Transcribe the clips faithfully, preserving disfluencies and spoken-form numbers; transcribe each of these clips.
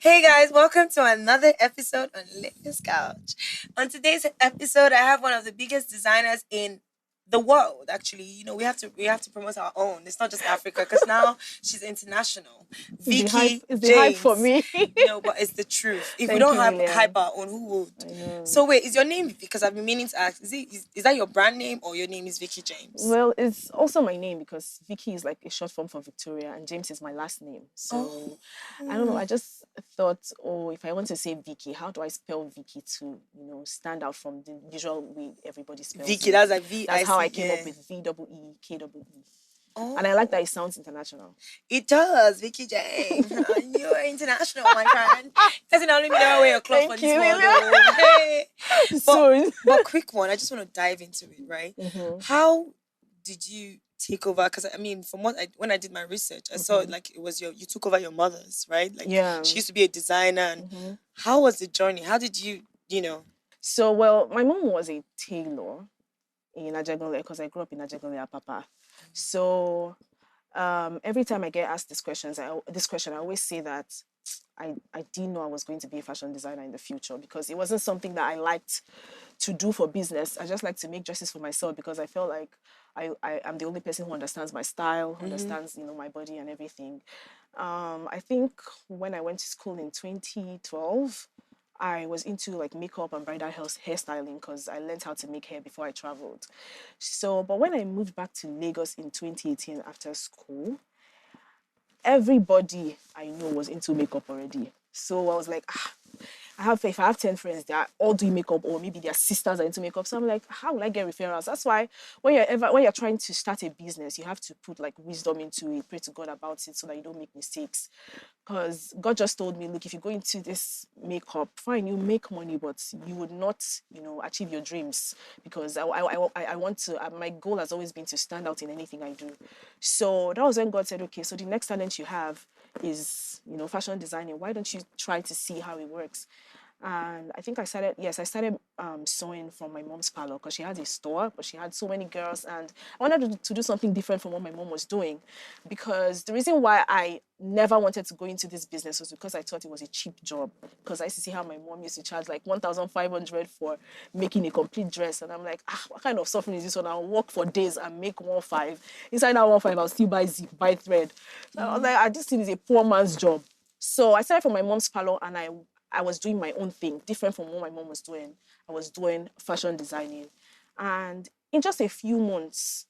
Hey guys, welcome to another episode on Lagos Couch. On today's episode, I have one of the biggest designers in the world. Actually, you know, we have to we have to promote our own. It's not just Africa, because now she's international. Vicky It's the hype, it's the hype for James. Me. No, but it's the truth. If we Thank don't you, have Lillian. Hype our own, who would? I know. So wait, is your name, because I've been meaning to ask, is it is, is that your brand name or your name is Vicky James? Well, it's also my name because Vicky is like a short form for Victoria, and James is my last name. So I don't know. I just thought, oh, if I want to say Vicky, how do I spell Vicky to, you know, stand out from the usual way everybody spells Vicky, it? That's like V. That's how I came yeah. Up with V double E K double E. Oh, And I like that it sounds international. It does, Vicky James. You're international, my friend. Doesn't only mean that wear your clothes for Thank this you, world. Lillian. Oh. Hey. So But quick one, I just want to dive into it, right? Mhm. How did you take over? Because I mean, from what I when I did my research, I saw it Mhm. Like it was your you took over your mother's, right? Like Yeah. She used to be a designer, and Mhm. How was the journey? How did you, you know? So, well, my mom was a tailor in Ajegunle because I grew up in Ajegunle, Apapa. So, um, every time I get asked these questions, I, al- this question, I always say that I, I didn't know I was going to be a fashion designer in the future because it wasn't something that I liked to do for business. I just like to make dresses for myself because I felt like I, I am the only person who understands my style, who Mhm. Understands, you know, my body and everything. Um, I think when I went to school in twenty twelve, I was into like makeup and bridal hair hairstyling because I learned how to make hair before I traveled. So, but when I moved back to Lagos in twenty eighteen after school, everybody I know was into makeup already. So I was like, ah, I have if I have ten friends, they are all doing makeup, or maybe their sisters are into makeup. So I'm like, how will I get referrals? That's why when you're ever when you're trying to start a business, you have to put like wisdom into it, pray to God about it, so that you don't make mistakes. Because God just told me, look, if you go into this makeup, fine, you make money, but you would not, you know, achieve your dreams. Because I, I, I, I want to. Uh, my goal has always been to stand out in anything I do. So that was when God said, okay, so the next talent you have is, you know, fashion designing. Why don't you try to see how it works? And I think I started, yes, I started um, sewing from my mom's parlor because she had a store, but she had so many girls. And I wanted to, to do something different from what my mom was doing. Because the reason why I never wanted to go into this business was because I thought it was a cheap job. Because I used to see how my mom used to charge like one thousand five hundred for making a complete dress. And I'm like, ah, what kind of suffering is this one? I'll work for days and make one five. Inside that one five, I'll still buy zip, buy thread. So I was like, ah, this thing is a poor man's job. So I started from my mom's parlor and I I was doing my own thing, different from what my mom was doing. I was doing fashion designing. And in just a few months,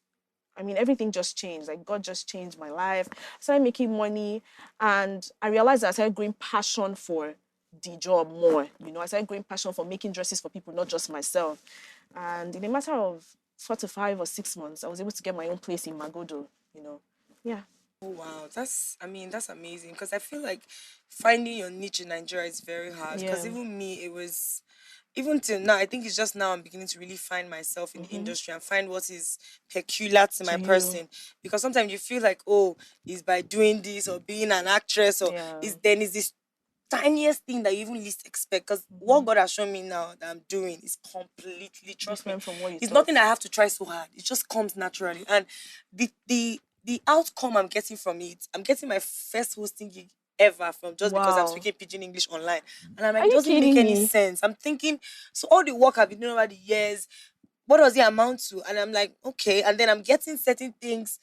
I mean, everything just changed. Like, God just changed my life. I started making money, and I realized that I started growing passion for the job more. You know, I started growing passion for making dresses for people, not just myself. And in a matter of four to five or six months, I was able to get my own place in Magodo, you know. Yeah. Oh, wow, that's I mean that's amazing, because I feel like finding your niche in Nigeria is very hard. Because Yeah. Even me, it was even till now. I think it's just now I'm beginning to really find myself in the Mhm. industry and find what is peculiar to my To you. Person. Because sometimes you feel like, oh, it's by doing this or being an actress, or Yeah. is then is this tiniest thing that you even least expect. Because what Mhm. God has shown me now that I'm doing is completely, trust me, Different from what you it's thought. Nothing I have to try so hard. It just comes naturally. And the the the outcome I'm getting from it, I'm getting my first hosting gig ever from just because I'm Wow. Speaking pidgin English online. And I'm like, Are it you doesn't make kidding any me? Sense. I'm thinking, so all the work I've been doing over the years, what does it amount to? And I'm like, okay. And then I'm getting certain things,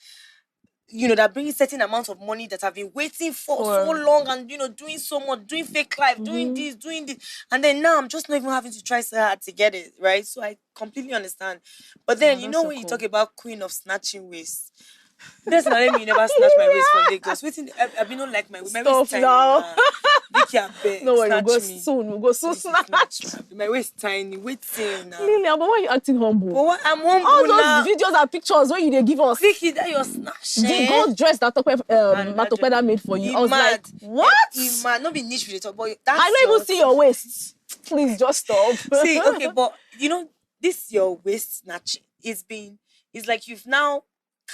you know, that brings certain amount of money that I've been waiting for so For- long, and, you know, doing so much, doing fake life, doing Mhm. This, doing this. And then now I'm just not even having to try so hard to get it, right? So I completely understand. But then, Yeah, you that's know, so when you cool. Talk about queen of snatching waist, that's not let me never snatch my waist for Lagos. Waiting, I, I be not like my my Stop waist tiny. Now. Nah. Vicky, I beg, No, we'll snatch go me. Soon. We'll go soon. Please, you snatch me. My waist tiny, waiting. Nah. Lillian, but why are you acting humble? But what, I'm humble All those now. Videos and pictures where you they give us. Vicky, that your snatch. The Eh? gold dress that Tope, um, And Matope that made for you. It I was mad. Like, what? It mad. Not be niche with it, but that's I don't even see your waist. Please just stop. See, okay, but you know, this your waist snatching. It's been, it's like you've now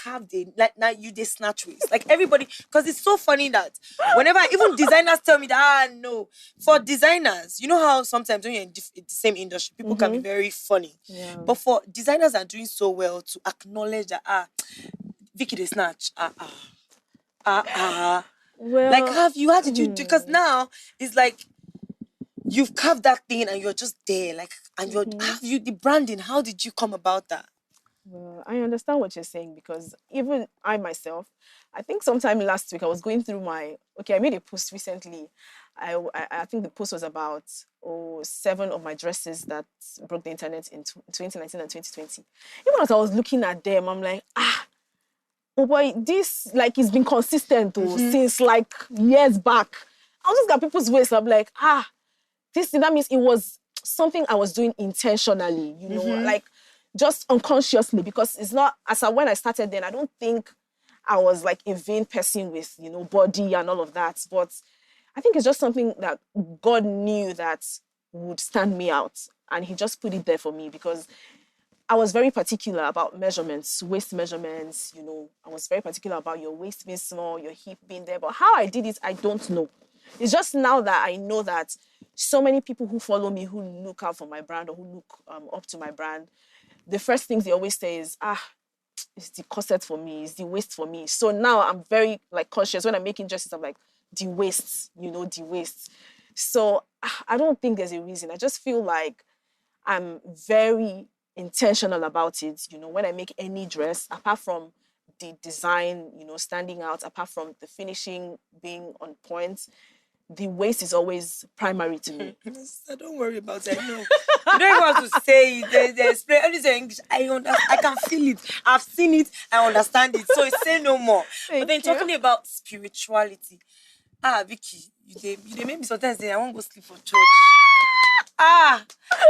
carved it. Like now you they snatch waist. Like everybody, because it's so funny that whenever even designers tell me that, ah, no. For designers, you know how sometimes when you're in, diff- in the same industry, people can be Mm-hmm. Very funny. Yeah. But for designers are doing so well to acknowledge that, ah, Vicky they snatch. Ah, ah. Ah, ah. Well, Like, how have you? How did you do? Because hmm. Now it's like you've carved that thing and you're just there. Like, and you're Mm-hmm. How you the branding? How did you come about that? Well, I understand what you're saying, because even I myself, I think sometime last week I was going through my, okay, I made a post recently. I, I, I think the post was about, oh, seven of my dresses that broke the internet in tw- twenty nineteen and twenty twenty. Even as I was looking at them, I'm like, ah, oh boy, this, like, it's been consistent, oh, Mm-hmm. since, like, years back. I was just at people's waist. I'm like, ah, this thing, that means it was something I was doing intentionally, you know, Mm-hmm. like, just unconsciously, because it's not, as I, when I started then, I don't think I was, like, a vain person with, you know, body and all of that. But I think it's just something that God knew that would stand me out. And he just put it there for me, because I was very particular about measurements, waist measurements, you know, I was very particular about your waist being small, your hip being there. But how I did it, I don't know. It's just now that I know that so many people who follow me, who look out for my brand or who look, um, up to my brand, the first things they always say is, ah, it's the corset for me, it's the waist for me. So now I'm very, like, conscious when I'm making dresses. I'm like, the waist, you know, the waist. So, ah, I don't think there's a reason. I just feel like I'm very intentional about it. You know, when I make any dress, apart from the design, you know, standing out, apart from the finishing being on point, the waist is always primary to me. Sister, don't worry about it. I know. You don't even have to say it. They, they explain everything in English. I understand. I can feel it. I've seen it. I understand it. So say no more. Thank But then you. Talking about spirituality, ah, Vicky, you dey you dey make me sometimes say I wan go sleep for church. Ah,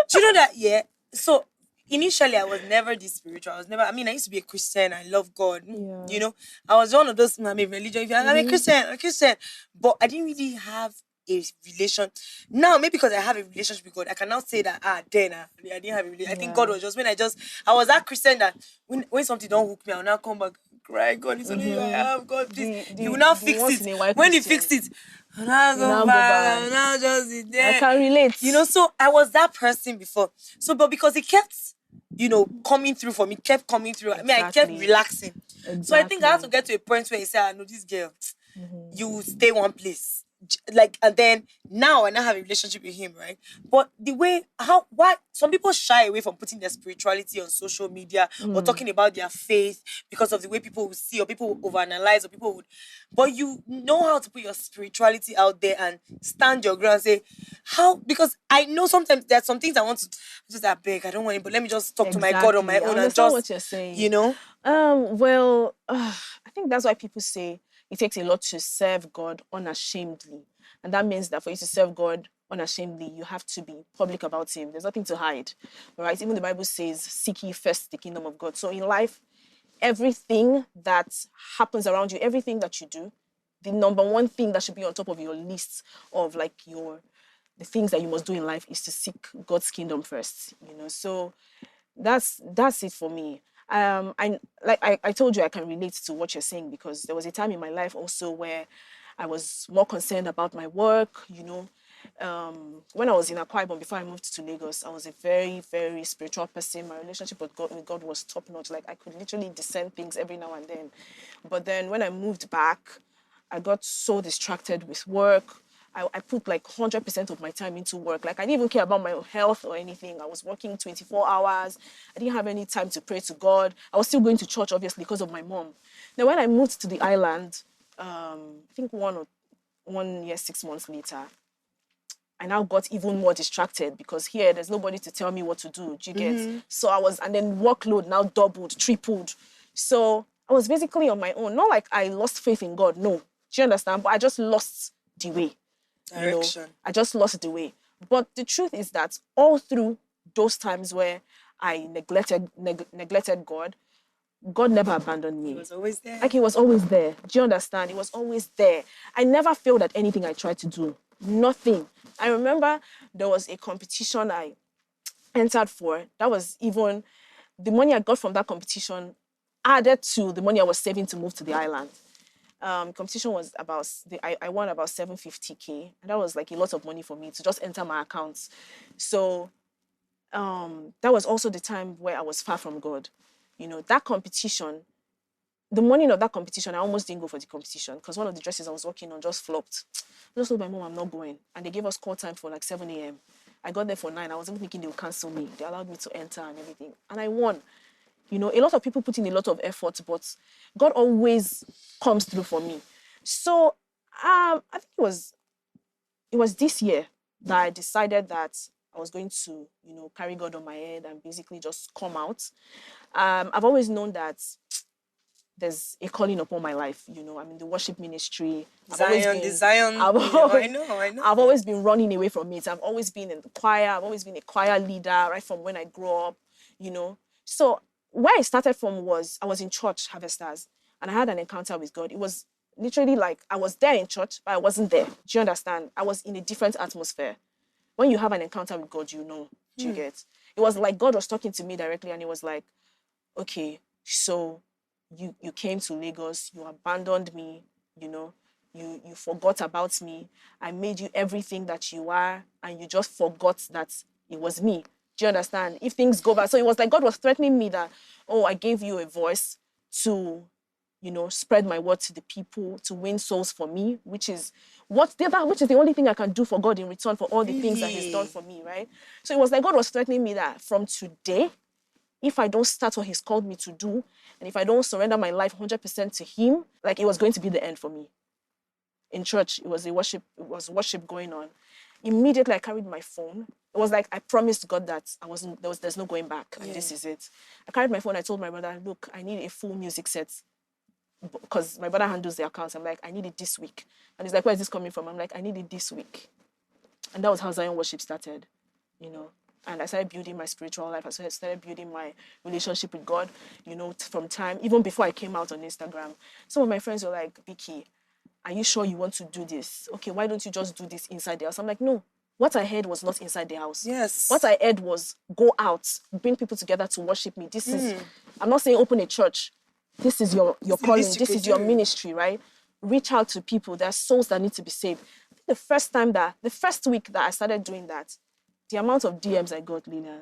do you know that? Yeah. So initially, I was never this spiritual. I was never. I mean, I used to be a Christian. I love God. Yeah. You know, I was one of those. I'm a religion. If I'm a Mhm. Christian, I'm a Christian, but I didn't really have a relation. Now, maybe because I have a relationship with God, I can now say that, ah, then I, I didn't have a relationship. I think God Yeah. was just when I just I was that Christian that when when something don't hook me, I'll now come back, cry, God, it's only you I Mhm. have, God, please. The, the, You will now the fix once it. in a while When you Christian. Fix it, I'll now You go now go back. back. I'll now just be I there. Can relate. You know, so I was that person before. So, but because he kept, you know, coming through for me, kept coming through. I mean, I kept Exactly. Relaxing. So I think I had to Exactly. Get to a point where he said, "I know this girl. Mhm. You will stay one place." J- Like, and then now I now have a relationship with him, right? But the way how why some people shy away from putting their spirituality on social media or Mm. Talking about their faith because of the way people will see or people will overanalyze or people would, but you know how to put your spirituality out there and stand your ground and say, how, because I know sometimes there are some things I want to just, I beg, I don't want it, but let me just talk to my God on my Exactly. I own and understand just, what you're saying. You know, Um, well, uh, I think that's why people say it takes a lot to serve God unashamedly. And that means that for you to serve God unashamedly, you have to be public about Him. There's nothing to hide, right? Even the Bible says, "Seek ye first the kingdom of God." So in life, everything that happens around you, everything that you do, the number one thing that should be on top of your list of, like, your the things that you must do in life is to seek God's kingdom first. You know, so that's that's it for me. Um, I like I, I told you, I can relate to what you're saying, because there was a time in my life also where I was more concerned about my work. You know, um, when I was in Akwa Ibom before I moved to Lagos, I was a very, very spiritual person. My relationship with God, with God was top notch. Like, I could literally discern things every now and then. But then when I moved back, I got so distracted with work. I, I put, like, hundred percent of my time into work. Like, I didn't even care about my health or anything. I was working twenty-four hours. I didn't have any time to pray to God. I was still going to church, obviously, because of my mom. Now, when I moved to the island, um, I think one or one year, six months later, I now got even more distracted, because here there's nobody to tell me what to do. Do you get? Mm-hmm. So I was, and then workload now doubled, tripled. So I was basically on my own. Not like I lost faith in God, no. Do you understand? But I just lost the way. You know, Direction. I just lost the way. But the truth is that all through those times where I neglected neg- neglected God, God never abandoned He me. Was always there. Like, He was always there. Do you understand? He was always there. I never failed at anything I tried to do. Nothing. I remember there was a competition I entered for. That was even the money I got from that competition added to the money I was saving to move to the island. Um, competition was about s- the, I, I won about seven fifty k, and that was, like, a lot of money for me to just enter my account. So um, that was also the time where I was far from God. You know, that competition the morning of that competition, I almost didn't go for the competition because one of the dresses I was working on just flopped. I just told my mom I'm not going, and they gave us call time for like seven a m. I got there for nine. I was even thinking they would cancel me. They allowed me to enter and everything, and I won. You know, a lot of people put in a lot of effort, but God always comes through for me. So um, I think it was it was this year that I decided that I was going to, you know, carry God on my head and basically just come out. Um, I've always known that there's a calling upon my life. You know, I'm in the worship ministry. I've always Zion, been- the Zion. I've you know, I always- know, I know. I've always been running away from it. I've always been in the choir. I've always been a choir leader right from when I grew up, you know. So where I started from was I was in church, Harvesters, and I had an encounter with God. It was literally like I was there in church, but I wasn't there. Do you understand? I was in a different atmosphere. When you have an encounter with God, you know. Do you get? It was like God was talking to me directly, and it was like, okay, so you you came to Lagos, you abandoned me, you know, you you forgot about me. I made you everything that you are, and you just forgot that it was me. Do you understand? If things go bad, so it was like God was threatening me that, oh, I gave you a voice to, you know, spread my word to the people, to win souls for me, which is what the other, which is the only thing I can do for God in return for all the things that He's Really? Done for me, right? So it was like God was threatening me that from today, if I don't start what He's called me to do, and if I don't surrender my life hundred percent to Him, like, it was going to be the end for me. In church, it was a worship, it was worship going on. Immediately, I carried my phone. It was like I promised God that I wasn't there was there's no going back, and this is it. I carried my phone. I told my brother, look, I need a full music set because my brother handles the accounts. I'm like, I need it this week, and he's like, where is this coming from? I'm like, I need it this week, and that was how Zion worship started, you know. And I started building my spiritual life. I started started building my relationship with God, you know, t- from time even before I came out on Instagram. Some of my friends were like, Vicky, are you sure you want to do this? Okay, why don't you just do this inside the house? I'm like, no. What I heard was not inside the house. Yes. What I heard was go out, bring people together to worship me. This is, I'm not saying open a church. This is your your the calling. least you This could is your do. Ministry, right? Reach out to people. There are souls that need to be saved. I think the first time that the first week that I started doing that, the amount of D Ms I got, Lina,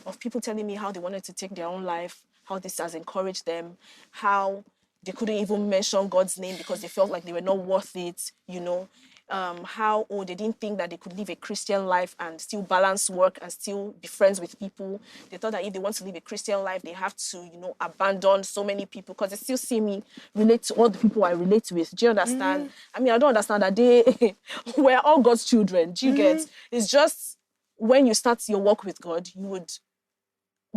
of people telling me how they wanted to take their own life, how this has encouraged them, how they couldn't even mention God's name because they felt like they were not worth it, you know. Um, how, oh, they didn't think that they could live a Christian life and still balance work and still be friends with people. They thought that if they want to live a Christian life, they have to, you know, abandon so many people because they still see me relate to all the people I relate with. Do you understand? I mean, I don't understand that they we're all God's children. Do you get? It's just when you start your walk with God, you would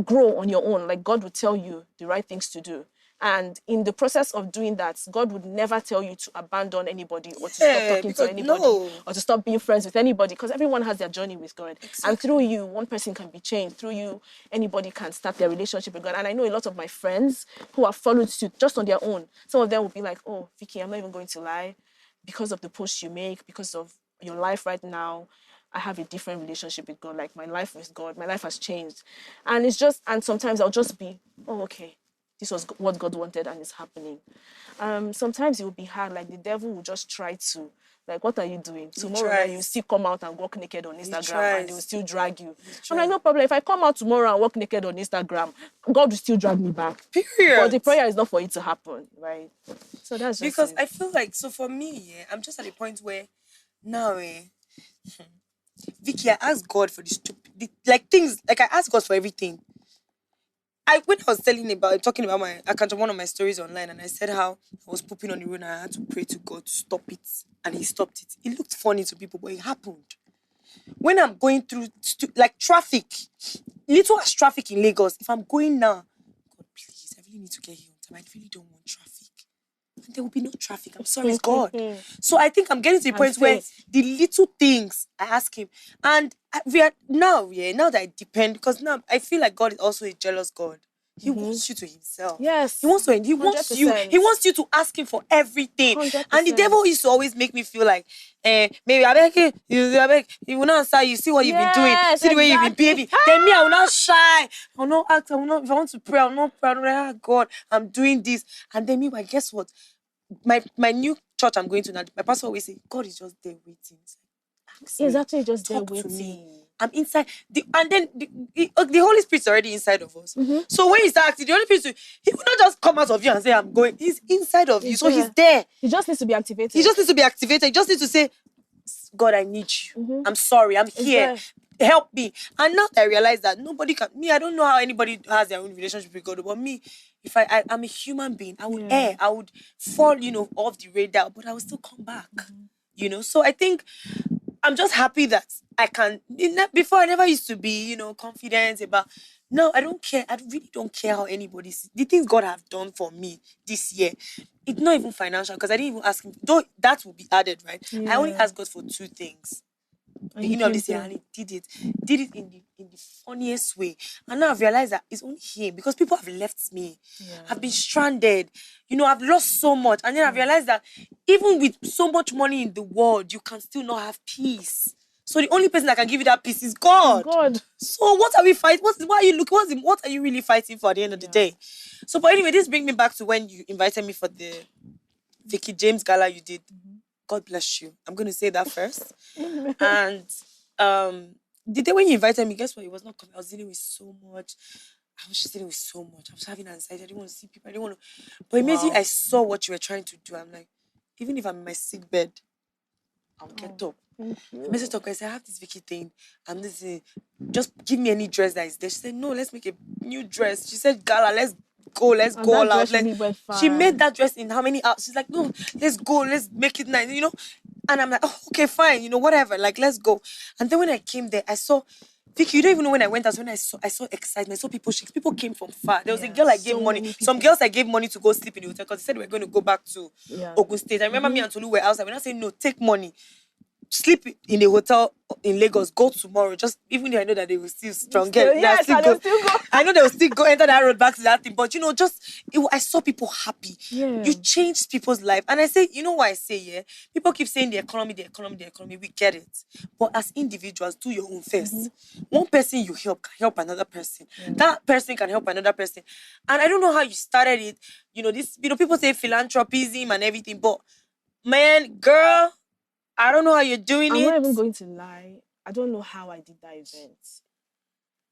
grow on your own. Like, God would tell you the right things to do. And in the process of doing that, God would never tell you to abandon anybody or to stop Yeah, talking to because anybody no. Or to stop being friends with anybody, because everyone has their journey with God. And through you, one person can be changed. Through you, anybody can start their relationship with God. And I know a lot of my friends who have followed suit just on their own. Some of them will be like, oh, Vicky, I'm not even going to lie. Because of the posts you make, because of your life right now, I have a different relationship with God. Like, my life with God, my life has changed. And it's just, and sometimes I'll just be, oh, okay, this was what God wanted and it's happening. Um, sometimes it will be hard. Like, the devil will just try to, like, what are you doing? Tomorrow night, tries. You still come out and walk naked on Instagram and they will Tries. Still drag you. I'm tries. Like, no problem. If I come out tomorrow and walk naked on Instagram, God will still drag me back. Period. But the prayer is not for it to happen, right? So that's just Because it. I feel like, so for me, yeah, I'm just at a point where now, eh, Vicky, I asked God for the stupid, the, like, things, like, I asked God for everything. I when I was telling about talking about my account of one of my stories online, and I said how I was pooping on the road and I had to pray to God to stop it, and He stopped it. It looked funny to people, but it happened. When I'm going through stu- like traffic, little as traffic in Lagos, if I'm going now, God, please, I really need to get here on time. I really don't want traffic. And there will be no traffic. I'm sorry, it's God. So I think I'm getting to the And point where faith. The little things I ask Him, and I, we are now, yeah, now that I depend, because now I feel like God is also a jealous God. He wants you to Himself. Yes. He wants to. He wants you. He Hundred percent. Wants you to ask Him for everything. And the Hundred percent. Devil used to always make me feel like, eh, maybe I beg you, I beg. He will not answer you. See what you've been doing. Yes, See the way you've been exactly. behaving. Then me, I will not shy. I will not act. I will not. If I want to pray, I will not pray. I will not, ah, God, I'm doing this. And then meanwhile, guess what? My my new church I'm going to now, my pastor always say, God is just there waiting. He's like, ask me. Exactly, just there Talk to waiting. Me. I'm inside. The, and then the, the, uh, the Holy Spirit's already inside of us. So when you start acting, the Holy Spirit, he will not just come out of you and say, "I'm going." He's inside of you. He's So he's there. There. He just needs to be activated. He just needs to be activated. He just needs to say, "God, I need you. I'm sorry. I'm here. there. Help me." And now I realize that nobody can. Me, I don't know how anybody has their own relationship with God, but me, if I, I I'm a human being, I would Yeah. err. I would fall, you know, off the radar, but I will still come back. You know, so I think I'm just happy that I can. You know, before, I never used to be, you know, confident about. No, I don't care. I really don't care how anybody sees the things God have done for me this year. It's not even financial because I didn't even ask him. Though that will be added, right? I only Yeah. Asked God for two things. And You he know, came this year, through. And he did it. Did it in the in the funniest way. And now I've realized that it's only him because people have left me. Yeah. I've been stranded. You know, I've lost so much. And then I realized that even with so much money in the world, you can still not have peace. So the only person that can give you that peace is God. God. So what are we fighting? What, why are you looking? What's the, what are you really fighting for at the end of the Yeah. Day? So, but anyway, this brings me back to when you invited me for the Vicky James gala you did. God bless you. I'm going to say that first. And um, the day when you invited me, guess what? It was not coming. I was dealing with so much. I was just dealing with so much. I was having anxiety. I didn't want to see people. I didn't want to. But immediately Wow. I saw what you were trying to do. I'm like, even if I'm in my sick bed, I'll get up. Thank I messaged up. I said, "I have this Vicky thing. I'm this. Uh, just give me any dress that is there." She said, "No, let's make a new dress." She said, "Gala, let's go. Let's And go that all out." dress Let's really went far. She made that dress in how many hours? She's like, "No, let's go, let's make it nice, you know." And I'm like, "Oh, okay, fine, you know, whatever. Like, let's go." And then when I came there, I saw Vicky. You don't even know when I went out. When I saw, I saw excitement. I saw people shake. People came from far. There was a Yeah, girl I gave so money. Many Some people. Girls I gave money to go sleep in the hotel because they said we're going to go back to Yeah. Ogun State. I remember me and Tolu were outside. When I said, "No, take money, sleep in a hotel in Lagos. Go tomorrow." Just even though I know that they will still strong. Still, They yes, still and go. They'll still go. I know they'll still go enter that road back to that thing. But you know, just it, I saw people happy. Yeah. You changed people's life. And I say, you know what I say, yeah? People keep saying the economy, the economy, the economy. We get it. But as individuals, do your own 1st One person you help can help another person. That person can help another person. And I don't know how you started it. You know, this, you know, people say philanthropism and everything, but man, girl, I don't know how you're doing I'm it. Not even going to lie. I don't know how I did that event.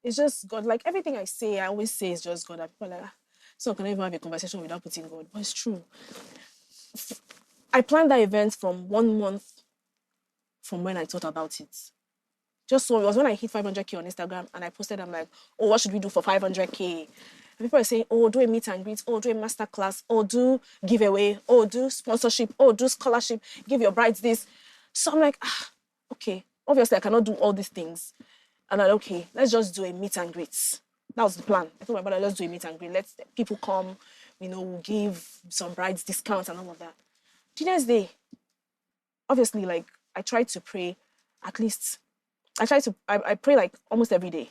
It's just God. Like, everything I say, I always say it's just God. And people are like, "Ah, so can I even have a conversation without putting God?" But it's true. I planned that event from one month from when I thought about it. Just so it was when I hit five hundred K on Instagram and I posted, I'm like, "Oh, what should we do for five hundred K?" And people are saying, "Oh, do a meet and greet, oh, do a masterclass, oh, do giveaway, oh, do sponsorship, oh, do scholarship, give your brides this." So I'm like, "Ah, okay, obviously I cannot do all these things." And I'm like, "Okay, let's just do a meet and greet." That was the plan. I told my brother, "Let's do a meet and greet. Let people come, you know, we'll give some brides discounts and all of that." The next day, obviously, like, I try to pray at least, I try to, I, I pray, like, almost every day,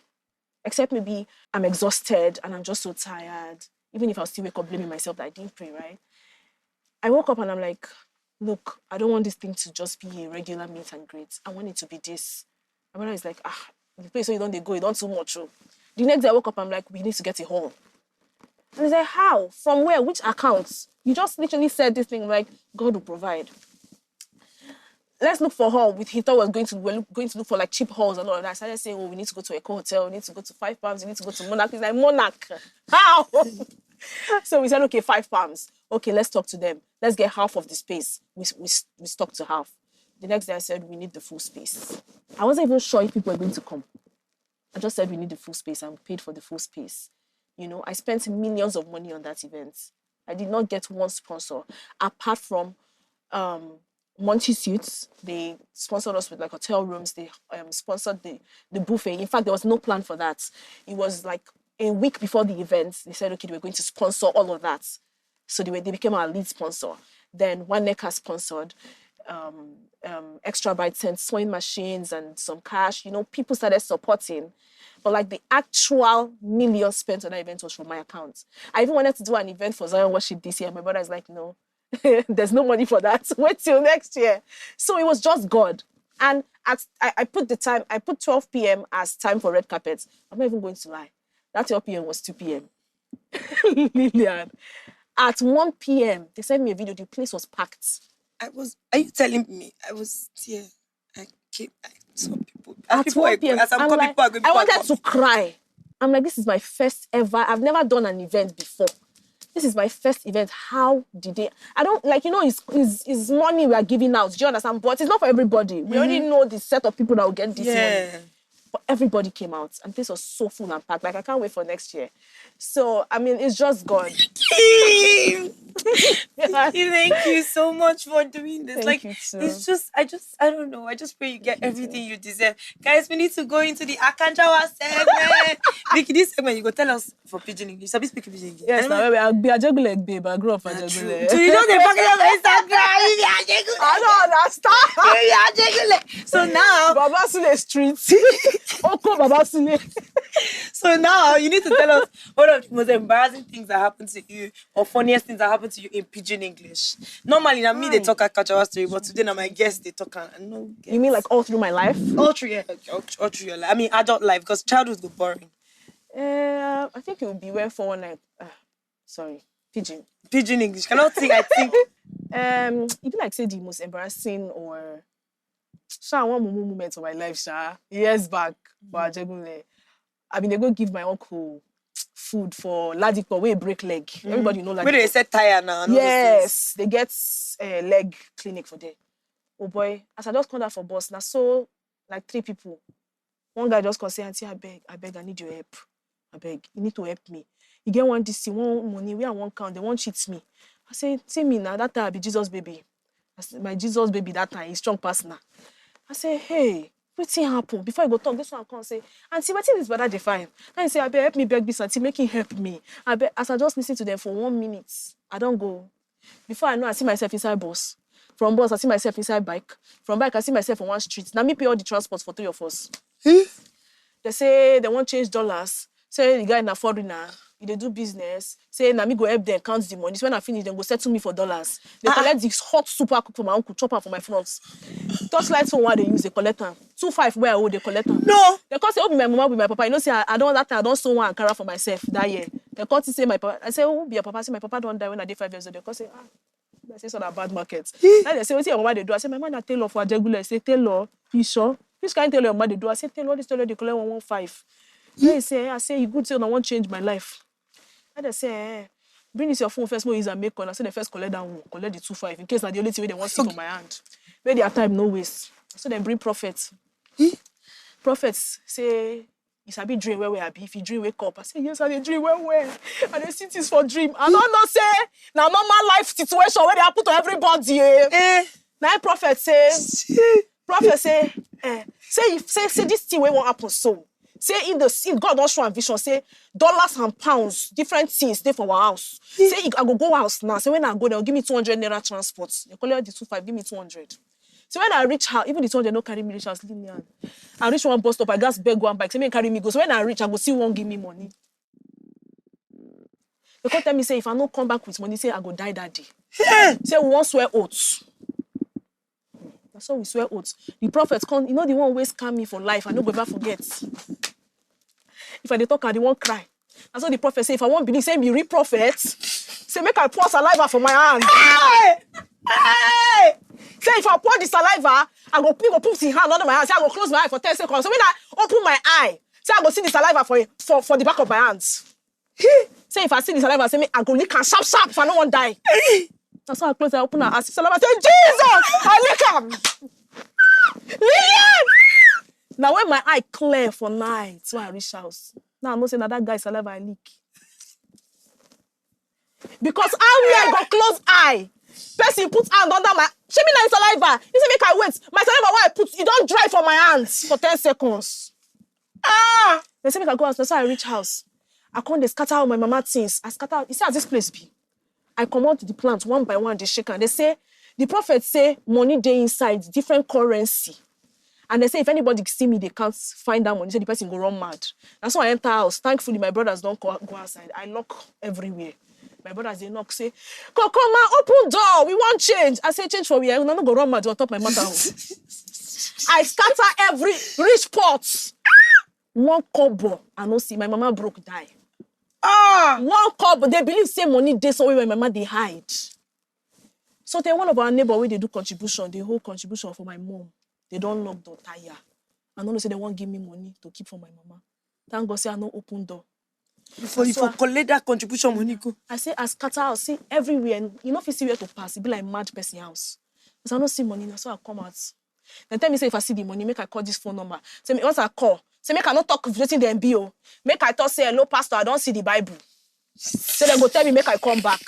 except maybe I'm exhausted and I'm just so tired. Even if I still wake up blaming myself that I didn't pray, right? I woke up and I'm like, "Look, I don't want this thing to just be a regular meet and greet. I want it to be this." My brother is like, "Ah, the place where you don't dey go, you don't too much." Oh." The next day I woke up, I'm like, "We need to get a hall." And he's like, "How? From where? Which account? You just literally said this thing, like, God will provide. Let's look for hall." With, he thought we was going to, we're look- going to look for, like, cheap halls and all of that. I started saying, "Oh, we need to go to Eko Hotel, we need to go to Five Palms, we need to go to Monarch." He's like, "Monarch? How?" So we said, "Okay, Five Palms. Okay, let's talk to them. Let's get half of the space." We, we, we stuck to half. The next day I said, "We need the full space." I wasn't even sure if people were going to come. I just said, "We need the full space," and we paid for the full space. You know, I spent millions of money on that event. I did not get one sponsor apart from um, Monty Suits. They sponsored us with, like, hotel rooms. They um, sponsored the, the buffet. In fact, there was no plan for that. It was, like, a week before the event. They said, "Okay, they were going to sponsor all of that." So they were, they became our lead sponsor. Then One Necker sponsored um, um, Extra Bright sent sewing machines and some cash. You know, people started supporting. But, like, the actual million spent on that event was from my account. I even wanted to do an event for Zion Worship this year. My brother is like, "No, there's no money for that. Wait till next year." So it was just God. And at, I, I put the time, I put twelve p.m. as time for red carpet. I'm not even going to lie. That twelve p.m. was two p.m. Lillian, at one p.m., they sent me a video. The place was packed. I was. Are you telling me? I was here. I came. I saw people. As At people one are, p.m. as I'm I'm coming, like, people are going. I People are wanted coming. To cry. I'm like, this is my first ever. I've never done an event before. This is my first event. How did they? I don't, like, you know, it's, it's, it's money we are giving out. Do you understand? But it's not for everybody. We already know the set of people that will get this money. Yeah. But everybody came out, and this was so full and packed. Like, I can't wait for next year. So, I mean, it's just God. Thank you so much for doing this. Thank Like, you too. It's just, I just, I don't know. I just pray you get everything you deserve. Guys, we need to go into the Akanjawa segment. Vicky, this segment, you go tell us for Pidgin English. Sabi speak Pidgin English. Yes, Anyway, now I be Ajegunle, babe. I grew up for True. Ajegunle. So you know they fucking have Instagram. You be Ajegunle. I don't understand. You be Ajegunle. So now, Baba Sule Street. Oko Baba Sule. So now you need to tell us one of the most embarrassing things that happened to you or funniest things that happened to you in Pidgin English. Normally, na me they Hi. Talk Akanjawa story, but today na my guest they talk. I know. You mean like all through my life? All through your, all, all through your life. I mean, adult life, because childhood go boring. Uh, I think it would be when four one nine. Uh, sorry, Pidgin. Pidgin English. Cannot think. I think. Um, it be like say the most embarrassing or so I want mumu moment of my life, sha. Years back, for Ajegunle, I mean they go give my uncle food for Ladipo wey break leg. Everybody know Ladipo. Where they set tire now? And all those things. Yes, they get uh, leg clinic for there. Oh boy, as I just come out for bus, now so like three people. One guy just come say, "Auntie, I beg, I beg, I need your help. I beg, you need to help me. You get one D C, one money, where I want count, they won't cheat me." I say, "See me now, that time I be Jesus baby. I say, my Jesus baby that time, he strong pass now." I say, "Hey, wetin happen?" Before I go talk, this one come say, "Auntie, wetin this brother dey find?" I say, "I beg, help me beg this auntie, make him help me." I beg, as I just listen to them for one minute, I don't go. Before I know, I see myself inside bus. From bus, I see myself inside bike. From bike, I see myself on one street. Now me pay all the transport for three of us. They say they want change dollars. Say the guy na foreigner. He dey do business. Say na me go help them count the money. So when I finish, them go settle me for dollars. They collect the hot super cook for my uncle, chop am for my front. Torchlight phone wey I dey use, they collect am. Two five where I hold, they collect am. No. They come say, "Oh, be my mama, be my papa." You know, say I, I don't that time, I don't sew one Ankara for myself that year. They come say my papa. I say, "Oh, be your papa?" Say my papa don't die when I did five years old. They come say, "Ah, I say so that bad market." Now they say, "Wetin your mama dey do?" I say, "My mama na tailor for Ajegunle." I say, "Tailor? You sure? Which kind tailor your mama dey do?" I say, "Tailor, this tailor dey collect one one five." Then he say, "I say, you good say una wan change my life." Now they say, "Eh, bring this your phone first, make we use am make call." I say, "They first collect that one, collect the two five in case na the only thing wey they want see for my hand. Make their time no waste." So they bring prophet. Prophet say, "You sabi dream well well, abi? If you dream, wake up." I say, "Yes, I dey dream well well. I dey see things for dream." I don't know say na normal life situation wey dey happen to everybody. Eh. Eh. Na him prophet say, prophet say, eh, say if say say this thing wey wan happen so. Say if the if God don show am vision, say dollars and pounds, different things dey for our house. Say I go go house now. Say when I go, they'll give me two hundred naira transport. They collect the two five, give me two hundred. So when I reach house, even the two hundred no carry me reach house, leave me hand. I reach one bus stop, I gats beg one bike. Say make carry me go. So when I reach, I go see one give me money. They come tell me say if I no come back with money, say I go die that day. Say we wan swear oath. Na so we swear oath. The prophet come, you know the one wey scam me for life, I no go ever forget. If I dey talk, I dey wan cry. Na so the prophet say, if I wan believe, say be real prophet, say make I pour saliva for my hand. Hey! Hey! Say if I pour the saliva, I go, he go put his hand under my hand. Say I go close my eye for ten seconds. So when I open my eye, say I go see the saliva for for, for the back of my hand. Say if I see the saliva, say me I go lick am sharp sharp if I no wan die. Na so I close, I open am, I see saliva, say, "Jesus, I lick am." Lillian! Now when my eye clear for night, when I reach house, now I know say na that guy saliva I lick. Because how we I go close eye? Person put hand under my, shey me na him saliva. He say make I wait. My saliva wey I put, e don dry for my hands for ten seconds. Ah! They say make I go house. Na so I reach house. I come dey scatter all my mama things. I scatter. You see as this place be? I comot the plant one by one, dey shake am. They say, the prophet say money dey inside, different currency. And they say if anybody see me, they can't find that money, say the person go run mad. Na so I enter house. Thankfully, my brothers don go go outside. I lock everywhere. My brothers dey knock, say, "Kokoma, open door. We wan change." I say, "Change for where? Una no go run mad on top my matter o." I scatter every rich pot. One kobo, I no see. My mama broke die. Ah! One kobo. They believe say money dey somewhere where my mama dey hide. So then one of our neighbor wey dey do contribution, dey hold contribution for my mom. They don knock door tire. I no know say dem wan give me money to keep for my mama. Thank God say I no open door. Before you So I- for collect that contribution money, go. I say I scatter, I see everywhere. And you know, if you see where to pass, it be like mad person house. Because I no see money, na so I come out. Dem tell me say if I see the money, make I call this phone number. Say me once I call, say make I no talk with wetin dem be o. Make I talk say, "Hello, pastor, I don see the Bible." Say dem go tell me make I come back.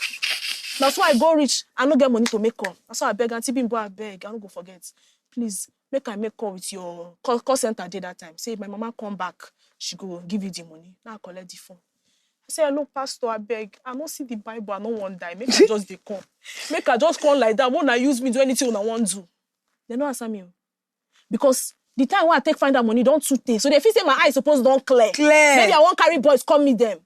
Na so I go reach, I no get money to make call. Na so I beg Auntie Bimbo, I beg, I no go forget. Please, make I make call with your call, call center dey that time. Say if my mama come back, she go give you the money. Now I collect the phone. I say, "Hello, pastor, I beg. I no see the Bible. I no wan die. Make I just dey come. Make I just come like that. Una use me do anything una wan do." Dem no answer me o. Because the time wey I take find that money don too tey. So dem feel say my eye suppose don clear. Clear. Maybe I wan carry boys come meet dem.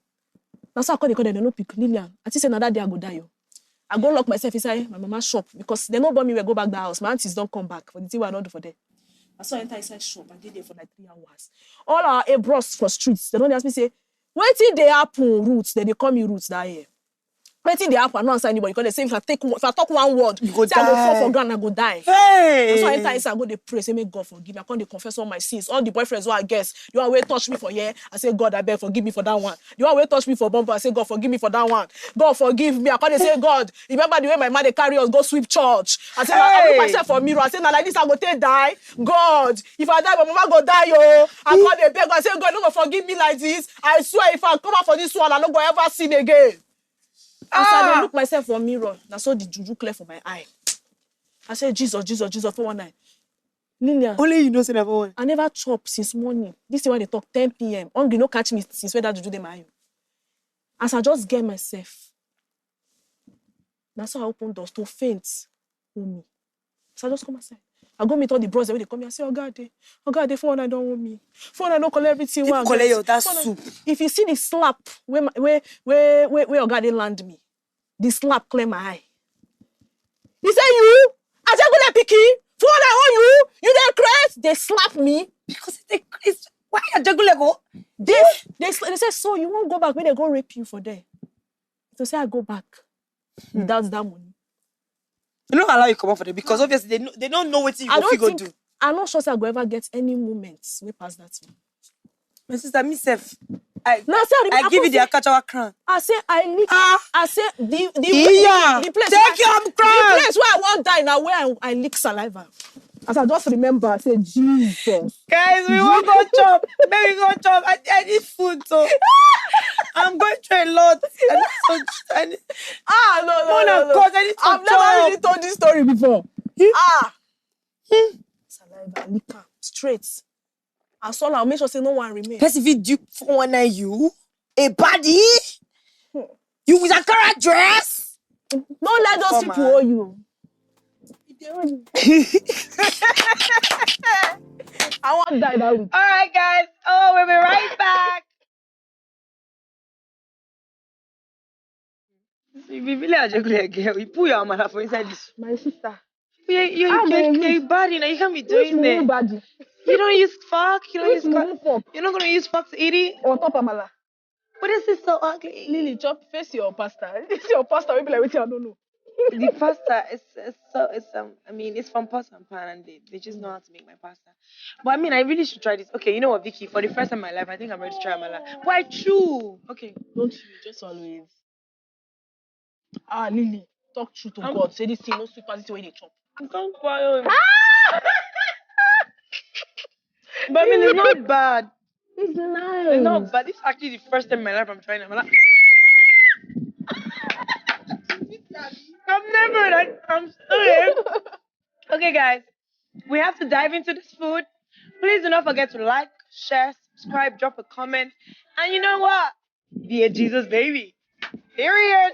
Na so I call dem, call dem, dem no pick. Lillian, I think say na that day I go die o. I go lock myself inside my mama shop because dem no born me well go back that house. My aunties don come back for the thing wey I don do for them. I so I enter inside shop. I dey there for like three hours. All our eight bros for streets, dem don dey ask me say, "Wetin dey happen, Ruth?" Dem dey call me Ruth that year. "Wetin dey happen?" I no answer anybody. Because dem say if I take one, if I talk one word, You go say I go fall die. For ground, I go die. Hey. So I enter inside, I go dey pray, say, "Make God forgive me." I come dey confess all my sins. All the boyfriends wey I get, the one wey touch me for here, I say, "God, abeg, forgive me for that one." The one wey touch me for bumper, I say, "God, forgive me for that one. God, forgive me." I come dey say, "God, remember the way my man dey carry us go sweep church." I say, "I look Hey. Myself for mirror. I say, na like this I go take die. God, if I die, my mama go die o." I come dey beg, I say, "God, no go forgive me like this. I swear, if I come out for this one, I no go ever sin again." As I dey Ah. Look myself for mirror, na so the juju clear for my eye. I say, "Jesus, Jesus, Jesus, four one nine." Lillian, Only you know say na four one. I never chop since morning. This thing wey I dey talk, ten p.m. Hungry no catch me since when that juju dey my eye. As I just get myself, na so I open doors to faint. Hold me. So I just come outside. I go meet all the bros wey dey come here. I say, "Oga dey, Oga dey, four one nine don hold me. Four one nine don collect everything wey I Collect get. Your that Four one nine." Soup. If you see the slap wey my- wey wey wey wey Oga dey land me, the slap clear my eye. He say, "You, Ajegunle pikin, four one nine hold you, you dey craze." Dem slap me. Because they crazy. Why Ajegunle go? They they sl- they say, "So you wan go back make dem go rape you for there?" So say I go back without that money. They no allow you come out for them because obviously they know, they don't know what you I go don't fit go think do. I no sure say I go ever get any moments wey pass that one. My sister, myself, I Now say I, I give you the say, Akachawa crown. I say I lick. Ah. I say the the Yeah. the place Take where, your the crown. Place where I wan die now where I, I lick saliva. As I just remember, I say, "Jesus." Guys, we won't go chop. Baby, go chop. I, I need food, so I'm going through a lot. I need so I need, Ah, no, no, Mona, no, no. cause I need to I've never chop. Really told this story before. Ah. Saliva, lick am straight. I saw now, make sure say no one remain. Person fit do four one nine you, a body, you with a carrot dress. No let those Come people on. Hold you. If they hold you. I wan die that week. All right, guys. Oh, we'll be right back. You be really a juggler girl. You put your amala for inside this. My sister. You, you, Ah, you, baby. You're bad, you know. You can't be doing that. Body? You don't use fork. You don't use fork. Fork? You're not gonna use fork to eat it. On top amala. But this is so ugly. Lily, chop, face your pastor. It's your pastor. We be like, "Wait, I don't know." The pasta is, is so it's um I mean it's from pot and pan and they, they just know how to make my pasta. But I mean I really should try this. Okay, you know what, Vicky? For the first time in my life, I think I'm ready to try amala. But I chew. Okay. Don't you just always. Ah, Lily, talk true to I'm- God. Say this thing no sweet pass this way they chop. I'm so quiet. Ah! But I mean it's not bad. It's nice. It's not bad. This is actually the first time in my life I'm trying amala. I've never heard that. I'm sorry. Okay, guys, we have to dive into this food. Please do not forget to like, share, subscribe, drop a comment, and you know what? Be a Jesus baby. Period.